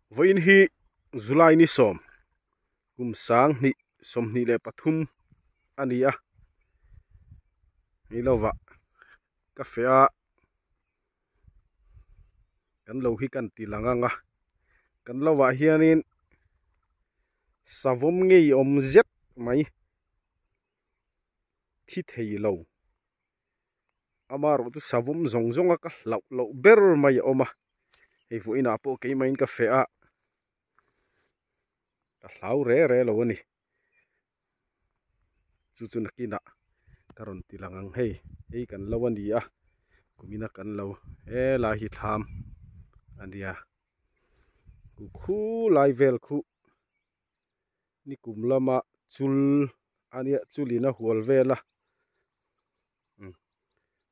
Vawiin hi July ni sawm kum sang hnih 23 a ni a, ni lovah ka feh a, kan lo hi kan ti lang ang a, kan lovah hianin savawm ngei awm zet mai thi thei lo. Amaherawh chu savawm zawng zawng a ka hlauh loh ber mai a awm a, hei vawiinah pawh keimah in ka feh a, ka hlau re re lo a ni. Chu chu nakinah ka rawn ti lang ang hei, hei kan lo a ni a, kumina kan lo helai hi thlam a nia, khu khulai vel khuh. Ni kum lama chul a nia chulin a hual vel a umm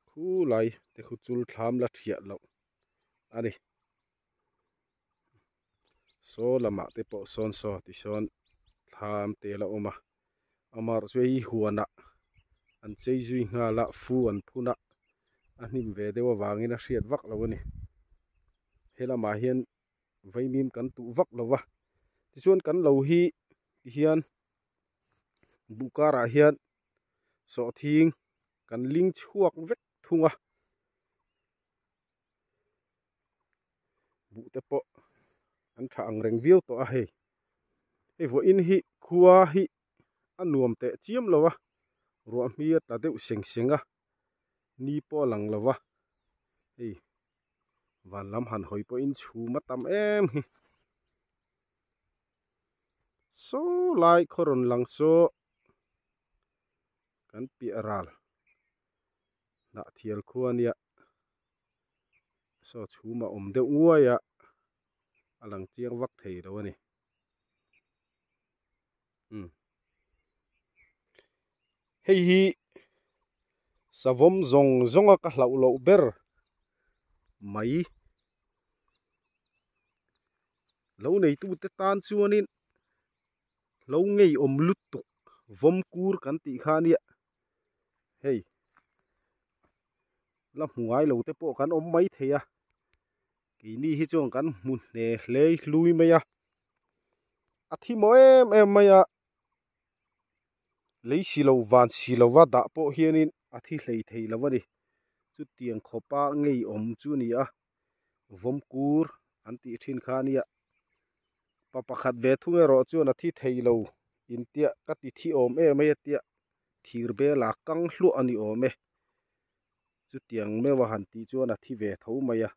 khulai te khu chul thlam la thiah loh a ni saw lamah te pawh sawn saw tisawn thlam te la awm a amaherawh chu hei huanah an chei zui nghal a fu an phun a a hnim ve deuh avangin a hriat vak lo a ni helamah hian. Vaimim kan tuh vak lo va, tichuan kan lo hi tihian buh karah hian sawhthing kan ling chhuak vek thung a, buh te pawh an tha ang reng viau tawh a hei, hei vawiin hi khua hi a nuam teh chiam lo a, ruah hmi a tla deuh seng seng a, ni pawh a lang lo va, hei. Van lam han hawi pawhin chhum a tam em hi. Saw lai khaw rawn lang saw kan piah ral hnah thial khua nia saw chhum a awm deuh nguai a a lang chiang vak thei lo a ni. Umm hei hi savawm zawng zawng a ka hlauh loh ber mai lo neitute tan chuanin lo ngeiawm lutuk vawm kur kan tih kha ania hei la hmu ngai lo te pawh kan awm mai thei a keini hi chuan kan hmu hne hlei hlui mai a. A thi maw em em mai a, lei si lo van si lova dah pawh hianin a thi hlei thei lo a ni. Chutiang khawpa ngeiawm chu a ni a, vawmkur an tih thin kha a nia. Pa pakhat ve thung erawh chuan a thi thei lo intiah ka ti thi awm em mai a tia thir bela kang hluah a ni awm e. Chutiang meuh a han tih chuan a thi ve tho mai a.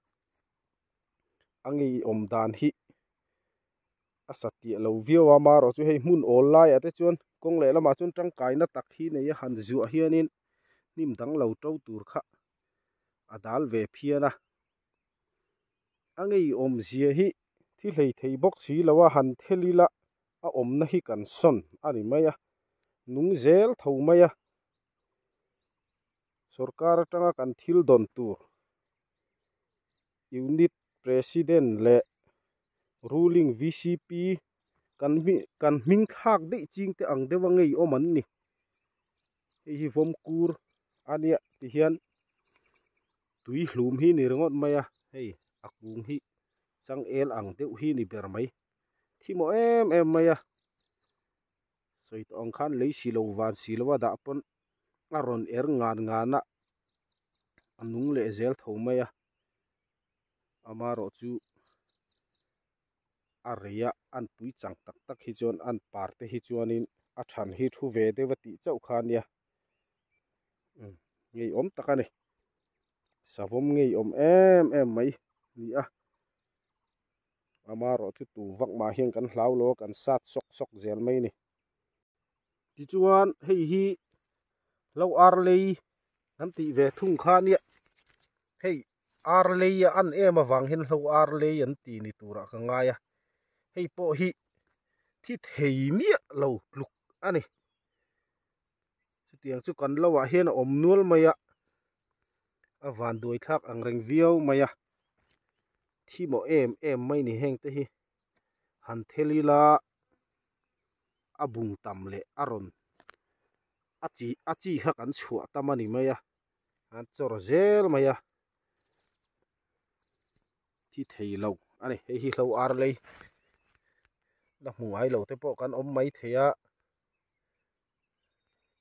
A ngeiawm dan hi a sa tiah lo viau a amaherawh chu hei hmun awl laiah te chuan kawng leh lamah chuan tangkaina tak hi nei a han zuah hianin hnim dang lo to tur kha a dal ve phian a a ngeiawm zia hi thi hlei thei bawk si lo a han thel ila a awmna hi kan sawn a ni mai a nung zel tho mai a sorkar atanga kan thil dawn tur. Unit President leh Ruling vcp kan kan hming thlak daih ching te ang deuh a ngei awm an ni. Hei hi vawmkur a nia ti hian tui hlum hi ni ringawt mai a, hei a kung hi changel ang deuh hi ni ber mai. Thi maw em em mai a, sawi tawh ang khan lei si lo van si lo a dah pawn a rawn er ngan ngan a, a nung leh zel tho mai a amaherawh chu a rei a an pui chang tak tak hi chuan an par te hi chuanin a than hi thu ve deuh a tih chauh kha ania umm ngeiawm tak a ni savawm ngeiawm em em mai a ni a amaherawh chu tu vak mah hian kan hlau lo a kan sat sawk sawk zel mai a ni. Tichuan hei hi lo ar lei an tih ve thung kha nia hei ar lei a an em avang hian hlo ar lei an ti ni turah ka ngai a hei pawh hi thi thei miah lo tluk a ni chutiang chu kan lo ah hian a awm nual mai a a van duai thlak ang reng viau mai a thi maw em em mai ni heng te hi han thel ila. a bung tam leh a rawn a chi a chi kha kan chhuah tam a ni mai a an chawr zel mai a thi thei lo a ni hei hi hlo ar lei. La hmu ngai lo te pawh kan awm mai thei a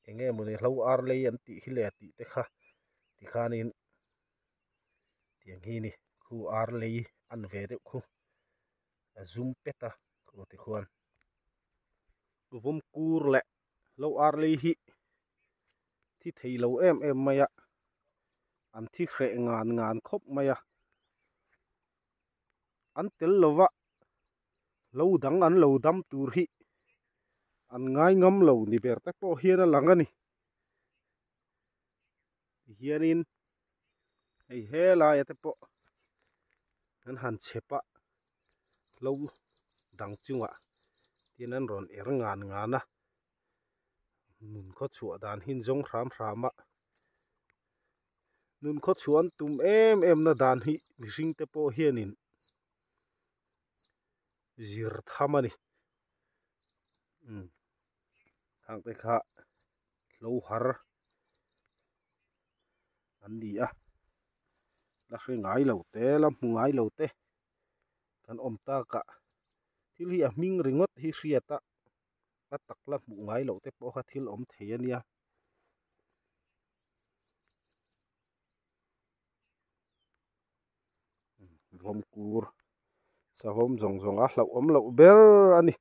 eng nge mawni hlo ar lei an tih hi le tih te kha tikhanin tiang hi ni khu ar lei an ve deuh khu a zum pet a khu tikhuan vawm kur leh hlo ar lei hi thi thei lo em em mai a an thi hreh ngan ngan khawp mai a an tel lova lo dang an lo dam tur hi an ngai ngam lo ni ber te pawh hian a lang a ni tihianin hei helaia te pawh an han chhep a hlo dang chungah tin an rawn er ngan ngan a nun khaw chhuah dan hi an zawng hram hram a. Nun khaw chhuah an tum em em na dan hi mihring te pawh hianin zir tham a ni umm khang te kha hlo har an ni a la hre ngai lo te la hmu ngai lo te kan awm tak ah thil hi a hming ringawt hi hriat a a tak la hmuh ngai loh te pawh kha thil awm thei a nia. Vawmkur savawm zawng zawng a hlauhawm loh ber a ni.